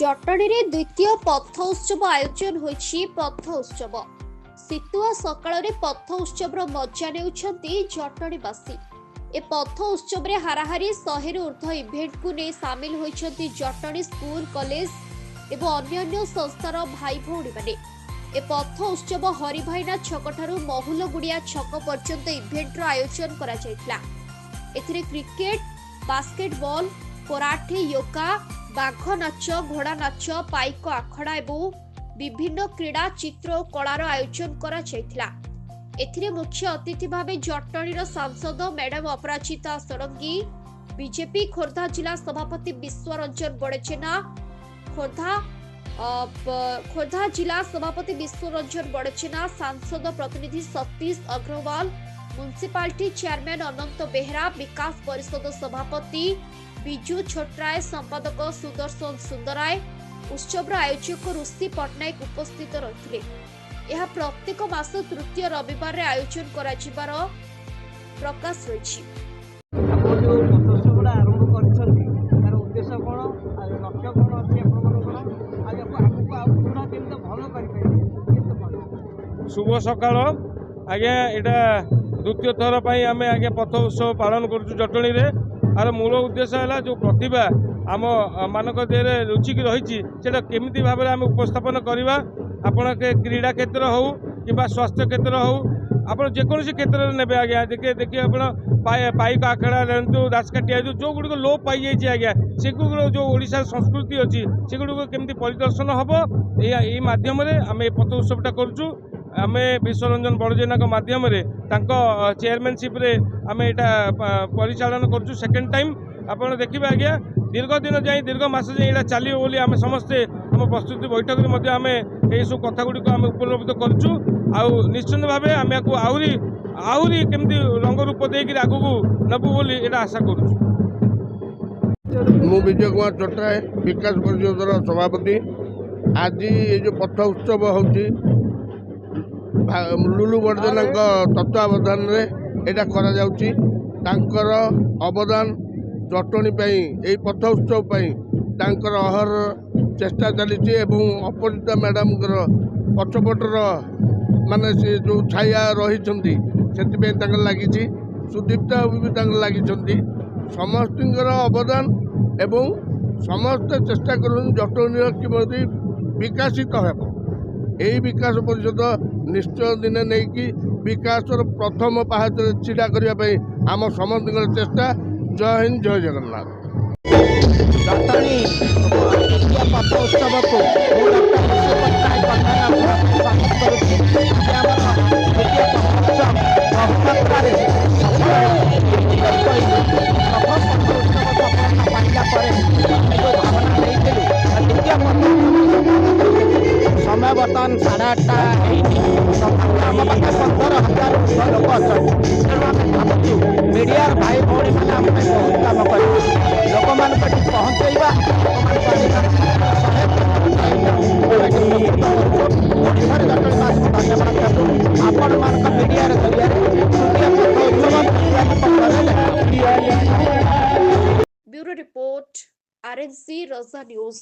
ଜଟଣୀରେ ଦ୍ୱିତୀୟ ପଥ ଉତ୍ସବ ଆୟୋଜନ ହୋଇଛି। ପଥ ଉତ୍ସବ ଶୀତୁଆ ସକାଳରେ ପଥ ଉତ୍ସବର ମଜା ନେଉଛନ୍ତି ଜଟଣୀବାସୀ। ଏ ପଥ ଉତ୍ସବରେ ହାରାହାରି 100ରୁ ଉର୍ଦ୍ଧ୍ୱ ଇଭେଣ୍ଟକୁ ନେଇ ସାମିଲ ହୋଇଛନ୍ତି ଜଟଣୀ ସ୍କୁଲ, କଲେଜ ଏବଂ ଅନ୍ୟାନ୍ୟ ସଂସ୍ଥାର ଭାଇ ଭଉଣୀମାନେ। ଏ ପଥ ଉତ୍ସବ ହରିଭାଇନା ଛକଠାରୁ ମହୁଲଗୁଡ଼ିଆ ଛକ ପର୍ଯ୍ୟନ୍ତ ଇଭେଣ୍ଟର ଆୟୋଜନ କରାଯାଇଥିଲା। ଏଥିରେ କ୍ରିକେଟ, ବାସ୍କେଟବଲ, କରାଟେ, ୟୋଗା, ବାଘ ନାଚ, ଘୋଡ଼ା ନାଚ, ପାଇକ ଆଖଡ଼ା ଏବଂ ବିଭିନ୍ନ କ୍ରୀଡ଼ା, ଚିତ୍ର ଓ କଳାର ଆୟୋଜନ କରାଯାଇଥିଲା। ଏଥିରେ ମୁଖ୍ୟ ଅତିଥି ଭାବେ ଜଟଣୀର ସାଂସଦ ମ୍ୟାଡାମ ଅପରାଜିତା ଷଡ଼ଙ୍ଗୀ, ବିଜେପି ଖୋର୍ଦ୍ଧା ଜିଲ୍ଲା ସଭାପତି ବିଶ୍ୱରଞ୍ଜନ ବଡ଼ଜେନା, ଖୋର୍ଦ୍ଧା ଜିଲ୍ଲା ସଭାପତି ବିଶ୍ୱରଞ୍ଜନ ବଡ଼ଜେନା, ସାଂସଦ ପ୍ରତିନିଧି ସତୀଶ ଅଗ୍ରୱାଲ, ମ୍ୟୁନିସିପାଲିଟି ଚେୟାରମ୍ୟାନ ଅନନ୍ତ ବେହେରା, ବିକାଶ ପରିଷଦ ସଭାପତି ବିଜୁ ଛୋଟରାୟ, ସମ୍ପାଦକ ସୁଦର୍ଶନ ସୁନ୍ଦରାୟ, ଉତ୍ସବର ଆୟୋଜକ ଋଷି ପଟ୍ଟନାୟକ ଉପସ୍ଥିତ ରହିଥିଲେ। ଏହା ପ୍ରତ୍ୟେକ ମାସ ତୃତୀୟ ରବିବାରରେ ଆୟୋଜନ କରାଯିବାର ପ୍ରକାଶ ରହିଛି। ଆପଣ ଯେଉଁ ପଥୋତ୍ସବଟା ଆରମ୍ଭ କରିଛନ୍ତି, ତାର ଉଦ୍ଦେଶ୍ୟ କ'ଣ ଆଉ ଲକ୍ଷ୍ୟ କ'ଣ ଅଛି ଆପଣମାନଙ୍କର? ଆଉ ୟାକୁ ଆଗକୁ ଆଉ ପୁରୁଣା କେମିତି ଭଲ କରିପାରିବେ, କେମିତି କ'ଣ? ଶୁଭ ସକାଳ ଆଜ୍ଞା। ଏଇଟା ଦ୍ୱିତୀୟ ଥର ପାଇଁ ଆମେ ଆଜ୍ଞା ପଥ ଉତ୍ସବ ପାଳନ କରୁଛୁ ଜଟଣୀରେ। ଆର ମୂଳ ଉଦ୍ଦେଶ୍ୟ ହେଲା, ଯେଉଁ ପ୍ରତିଭା ଆମ ମାନଙ୍କ ଦେହରେ ଲୁଚିକି ରହିଛି, ସେଇଟା କେମିତି ଭାବରେ ଆମେ ଉପସ୍ଥାପନ କରିବା। ଆପଣ କ୍ରୀଡ଼ା କ୍ଷେତ୍ର ହେଉ କିମ୍ବା ସ୍ୱାସ୍ଥ୍ୟ କ୍ଷେତ୍ର ହେଉ, ଆପଣ ଯେକୌଣସି କ୍ଷେତ୍ରରେ ନେବେ ଆଜ୍ଞା, ଦେଖିବେ ଦେଖିବେ ଆପଣ ପାଇକ ଆଖଡ଼ା ନିଅନ୍ତୁ, ଦାସକାଠିଆ, ଯେଉଁଗୁଡ଼ିକ ଲୋପ ପାଇଯାଇଛି ଆଜ୍ଞା, ସେଗୁଡ଼ିକ ଯେଉଁ ଓଡ଼ିଶାର ସଂସ୍କୃତି ଅଛି, ସେଗୁଡ଼ିକ କେମିତି ପରିଦର୍ଶନ ହେବ, ଏଇ ମାଧ୍ୟମରେ ଆମେ ଏ ପଥ ଉତ୍ସବଟା କରୁଛୁ। ଆମେ ବିଶ୍ୱରଞ୍ଜନ ବଡ଼ଜେନାଙ୍କ ମାଧ୍ୟମରେ, ତାଙ୍କ ଚେୟାରମ୍ୟାନସିପ୍ରେ ଆମେ ଏଇଟା ପରିଚାଳନା କରୁଛୁ ସେକେଣ୍ଡ ଟାଇମ୍। ଆପଣ ଦେଖିବେ ଆଜ୍ଞା, ଦୀର୍ଘ ଦିନ ଯାଇ, ଦୀର୍ଘ ମାସ ଯାଏଁ ଏଇଟା ଚାଲିବ ବୋଲି ଆମେ ସମସ୍ତେ ଆମ ପ୍ରସ୍ତୁତି ବୈଠକରେ ମଧ୍ୟ ଆମେ ଏହିସବୁ କଥା ଗୁଡ଼ିକ ଆମେ ଉପଲବ୍ଧ କରୁଛୁ। ଆଉ ନିଶ୍ଚିନ୍ତ ଭାବେ ଆମେ ୟାକୁ ଆହୁରି ଆହୁରି କେମିତି ରଙ୍ଗ ରୂପ ଦେଇକିରି ଆଗକୁ ନେବୁ ବୋଲି ଏଇଟା ଆଶା କରୁଛୁ। ମୁଁ ବିଜୟ କୁମାର ଚଟ୍ଟରାୟ, ବିକାଶ ପରିଷଦର ସଭାପତି। ଆଜି ଏ ଯେଉଁ ପଥ ଉତ୍ସବ ହେଉଛି, ଲୁଲୁ ବଡ଼ଜେନାଙ୍କ ତତ୍ତ୍ୱାବଧାନରେ ଏଇଟା କରାଯାଉଛି। ତାଙ୍କର ଅବଦାନ ଜଟଣୀ ପାଇଁ, ଏଇ ପଥ ଉତ୍ସବ ପାଇଁ ତାଙ୍କର ଅହରହ ଚେଷ୍ଟା ଚାଲିଛି ଏବଂ ଅପରାଜିତା ମ୍ୟାଡ଼ାମଙ୍କର ପଛପଟର ମାନେ ସେ ଯେଉଁ ଛାୟା ରହିଛନ୍ତି, ସେଥିପାଇଁ ତାଙ୍କର ଲାଗିଛି। ସୁଦୀପ୍ତା ବାବୁ ବି ତାଙ୍କର ଲାଗିଛନ୍ତି। ସମସ୍ତଙ୍କର ଅବଦାନ ଏବଂ ସମସ୍ତେ ଚେଷ୍ଟା କରୁଛନ୍ତି ଜଟଣୀର କିପରି ବିକଶିତ ହେବ। ଏହି ବିକାଶ ପରିଷଦ ନିଶ୍ଚୟ ଦିନେ ନେଇକି ବିକାଶର ପ୍ରଥମ ପାହାଚରେ ଛିଡ଼ା କରିବା ପାଇଁ ଆମ ସମସ୍ତଙ୍କର ଚେଷ୍ଟା। ଜୟ ହିନ୍ଦ, ଜୟ ଜଗନ୍ନାଥ। ଜଟଣୀ ଦ୍ୱିତୀୟ ପଥ ଉତ୍ସବକୁ ମୁଁ ଡକ୍ଟର ଋଷି ପଟ୍ଟନାୟକ ସ୍ୱାଗତ କରୁଛି। ଆଜି ଆମର ଦ୍ୱିତୀୟ ପଥ ଉତ୍ସବ ବହୁମାତ୍ରାରେ ସଫଳ ହୋଇଛି। ପ୍ରଥମ ପଥ ଉତ୍ସବ ସଫଳତା ପାଇଲା ପରେ ଆମେ ଯେଉଁ ଭାବନା ନେଇଥିଲୁ, ଦ୍ୱିତୀୟ ପଥ ଉତ୍ସବ ସମୟ ବର୍ତ୍ତମାନ 8:30 ହେଇଛି। ତଥାପି ଆମ ପାଖରେ 15,000 ଉର୍ଦ୍ଧ୍ୱ ଲୋକ ଅଛନ୍ତି। ତେଣୁ ଆମେ ଭାବୁଛୁ ମିଡ଼ିଆର ଭାଇ ଭଉଣୀମାନେ ଆମ ପାଇଁ ବହୁତ କାମ କରିବେ। ଲୋକମାନଙ୍କୁ ଏଠି ପହଞ୍ଚେଇବା, ଲୋକମାନଙ୍କୁ ଆଣିବା, 100% ଏଠି ପ୍ରସ୍ତୁତ କରୁଛୁ। ପୁଣି ଥରେ ଜଟଣୀବାସୀଙ୍କୁ ଧନ୍ୟବାଦ ଦେବୁ। ଆପଣମାନଙ୍କ ମିଡ଼ିଆର ଜରିଆରେ ତୃତୀୟ ପଥ ଉତ୍ସବ ବ୍ୟୁରୋ ରିପୋର୍ଟ, ଆର୍ଏନ୍ସି ରଜା ନ୍ୟୁଜ୍।